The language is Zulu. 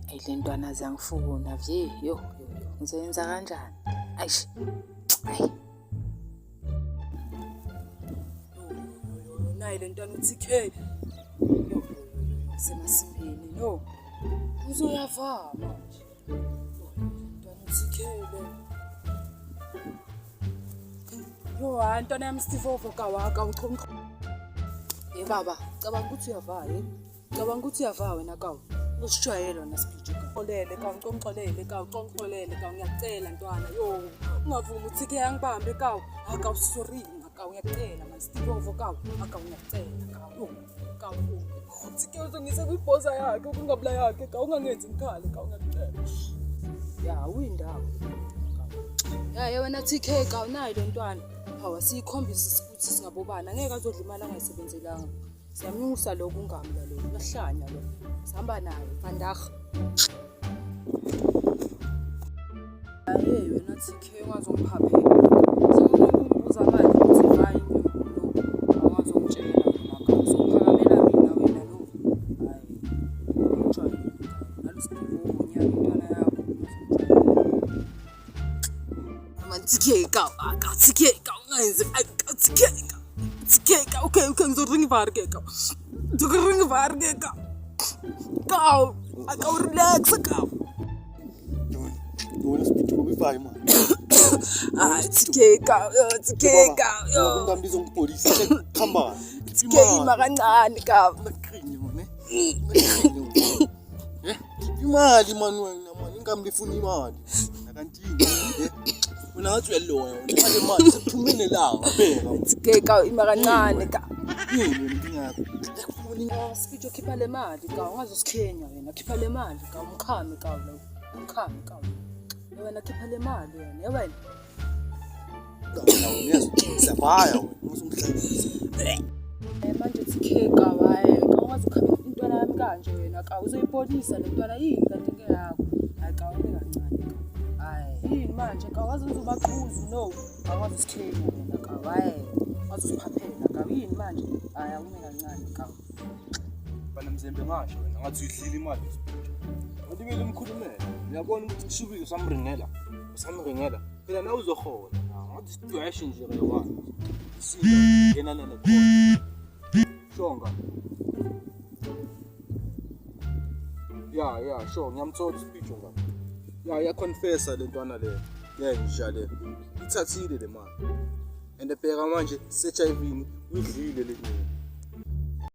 Ayi le ntwana ziyangifuna vye yo yo yo ngizoyenza kanjani? Ayish. Ayi. Nayi le ntwana uTK. Yo yo yo semasimbeni no. Uzoyava manje. Ntwana uTK le. Yo hayi ntwana yami Steve Ovo kawaka uchomqo. Ye baba, cabanga ukuthi uyava ye. Cabanga ukuthi uyava wena kawu. Usijwayele wena Sibhijo kawu. Xolele kawu, ngicela kawu, ngixolele kawu, ngiyakucela ntwana. Yo, ungavumi uthi ke angibambe kawu. Hayi kawu sorry kawu ngiyakucela man Steve Ovo kawu. Hayi kawu ngiyakucela kawu. Yo, kawu. Uthi ke uzongisa kwibhoza yakhe, ukungabula yakhe kawu ungangenzi ngikhale kawu ngiyakucela. Ya, uyindawo. Ya, ya wena TK kawu nayi le ntwana. Hawa siyikhombise ukuthi singabobani. Angeke azodla imali angayisebenzelanga. Siyamnyusa lo kungamla lo uyahlanya lo. Sihamba naye vandag. Hayi wena TK ungazongiphaphela. Sewunombuza manje ukuthi hayi lo awungazongitshela wena ka. Usophakamela mina wena lo. Hayi. Ujwayele. Nalo Steve unyaka intwana yakho ungazongitshela. Man TK ka, ka TK ka ungayenzi ka TK ka. TK ka okay okay ngizoringa ivar ke ka. Ngizoringa ivar ke ka. Ka, ka relax ka. Wena sibhithi ngoba ivayo manje. Ah TK ka, yo TK ka, yo. Inkambi izongibholisa sekukhamba. TK ima kancane ka. Maqhinye mane. Maqhinye. Eh, imali mani wena mani inkambi ifuna imali. Kanti yini? Wena ngathi uyaloya wena. Imali mali sekuphume nelanga bheka. TK ka ima kancane ka. Yini wena inkinga yakho? Sibhithi khipha le mali ka, ungazosikhenya wena. Khipha le mali ka, umkhame ka lo. Umkhame ka. Wena khipha le mali wena, ye wena. Wena uyezwa? Siyabhaya wena. Uzongihlalisa. Manje TK ka hayi ka ungaze ukhame intwana yami kanje wena ka uzoyibolisa le ntwana yini kanti inke yakho. Hayi ka ube kancane ka. Hayi yini manje ka waze uzobaqhuzu no. Akwazi usikhenya wena ka hayi. Waze usiphaphela ka yini manje? Hayi awume kancane ka. Bana mzembe ngasho wena ngathi uyidlile imali yesibhijo. Ngathi kumele umkhulumele. Uyabona ukuthi kushubile usamringela. Usamringela. Phela nawe uzohola. Ngathi sidweshe nje kayiwani. Isinto yena nene khona. Shonga. Ya ya sure ngiyamthola isibhijo ngapha. Ya ya confessa le ntwana le. Le ngisha le. Ithathile le mali. And bheka manje se-HIV uyidlile le nyoni.